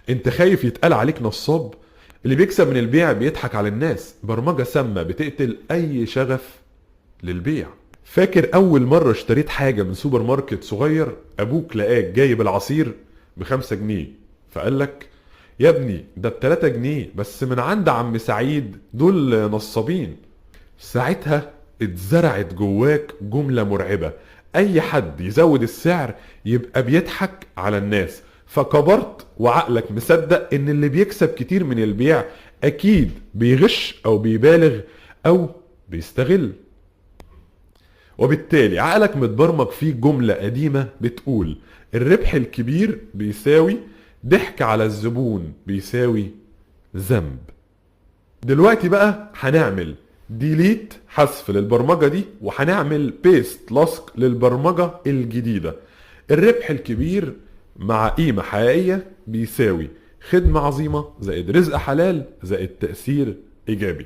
انت خايف يتقال عليك نصاب؟ اللي بيكسب من البيع بيضحك على الناس. برمجة سامة بتقتل اي شغف للبيع. فاكر اول مرة اشتريت حاجة من سوبر ماركت صغير؟ ابوك لقاك جايب العصير ب5 جنيه، فقال لك يا ابني ده ب3 جنيه بس من عند عم سعيد، دول نصابين. ساعتها اتزرعت جواك جملة مرعبة، اي حد يزود السعر يبقى بيضحك على الناس. فكبرت وعقلك مصدق ان اللي بيكسب كتير من البيع اكيد بيغش او بيبالغ او بيستغل. وبالتالي عقلك متبرمج فيه جملة قديمة بتقول الربح الكبير بيساوي ضحك على الزبون بيساوي ذنب. دلوقتي بقى هنعمل delete، حذف للبرمجة دي، وهنعمل paste، لصق للبرمجة الجديدة. الربح الكبير مع قيمة حقيقية بيساوي خدمة عظيمة زائد رزق حلال زائد تأثير إيجابي.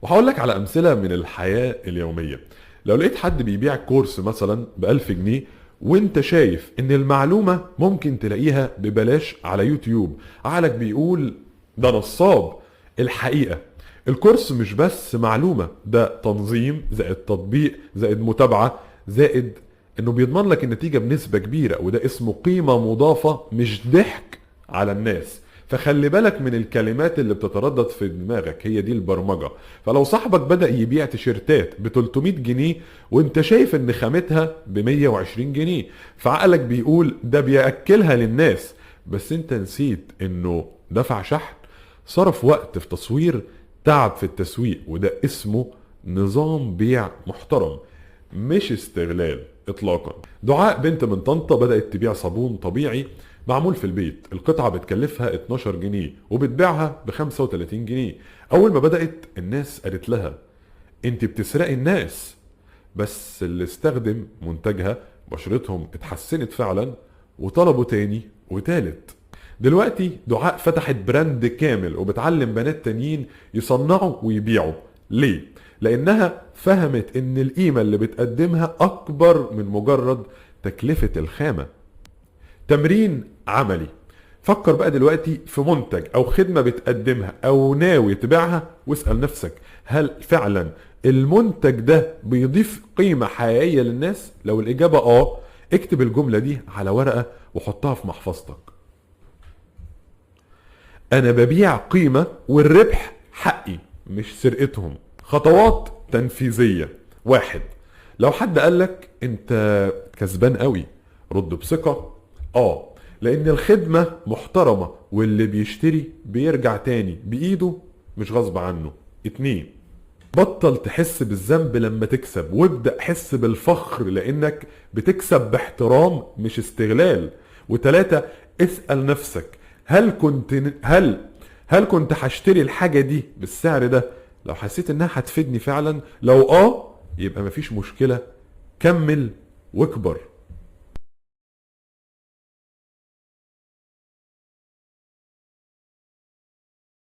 وهقول لك على أمثلة من الحياة اليومية. لو لقيت حد بيبيع كورس مثلا ب1000 جنيه وانت شايف ان المعلومة ممكن تلاقيها ببلاش على يوتيوب، عقلك بيقول ده نصاب. الحقيقة الكورس مش بس معلومة، ده تنظيم زائد تطبيق زائد متابعة زائد انه بيضمن لك النتيجة بنسبة كبيرة، وده اسمه قيمة مضافة مش ضحك على الناس. فخلي بالك من الكلمات اللي بتتردد في دماغك، هي دي البرمجة. فلو صاحبك بدأ يبيع تيشيرتات ب 300 جنيه وانت شايف ان خامتها ب 120 جنيه، فعقلك بيقول ده بيأكلها للناس، بس انت نسيت انه دفع شحن، صرف وقت في تصوير، تعب في التسويق، وده اسمه نظام بيع محترم مش استغلال اطلاقا. دعاء بنت من طنطا بدأت تبيع صابون طبيعي معمول في البيت، القطعة بتكلفها 12 جنيه وبتبيعها ب 35 جنيه. اول ما بدأت الناس قالت لها انت بتسرقي الناس، بس اللي استخدم منتجها بشرتهم اتحسنت فعلا وطلبوا تاني وتالت. دلوقتي دعاء فتحت brand كامل وبتعلم بنات تانيين يصنعوا ويبيعوا. ليه؟ لانها فهمت ان القيمة اللي بتقدمها اكبر من مجرد تكلفة الخامة. تمرين عملي، فكر بقى دلوقتي في منتج او خدمة بتقدمها او ناوي تبيعها، واسأل نفسك هل فعلا المنتج ده بيضيف قيمة حقيقية للناس؟ لو الاجابة اه، اكتب الجملة دي على ورقة وحطها في محفظتك. انا ببيع قيمة والربح حقي مش سرقتهم. خطوات تنفيذية. 1، لو حد قالك انت كسبان قوي رد بثقة اه، لان الخدمة محترمة واللي بيشتري بيرجع تاني بايده مش غصب عنه. 2، بطل تحس بالذنب لما تكسب، وابدأ حس بالفخر لانك بتكسب باحترام مش استغلال. و3، اسأل نفسك هل كنت هشتري الحاجة دي بالسعر ده لو حسيت انها هتفيدني فعلا؟ لو اه يبقى مفيش مشكلة، كمل واكبر.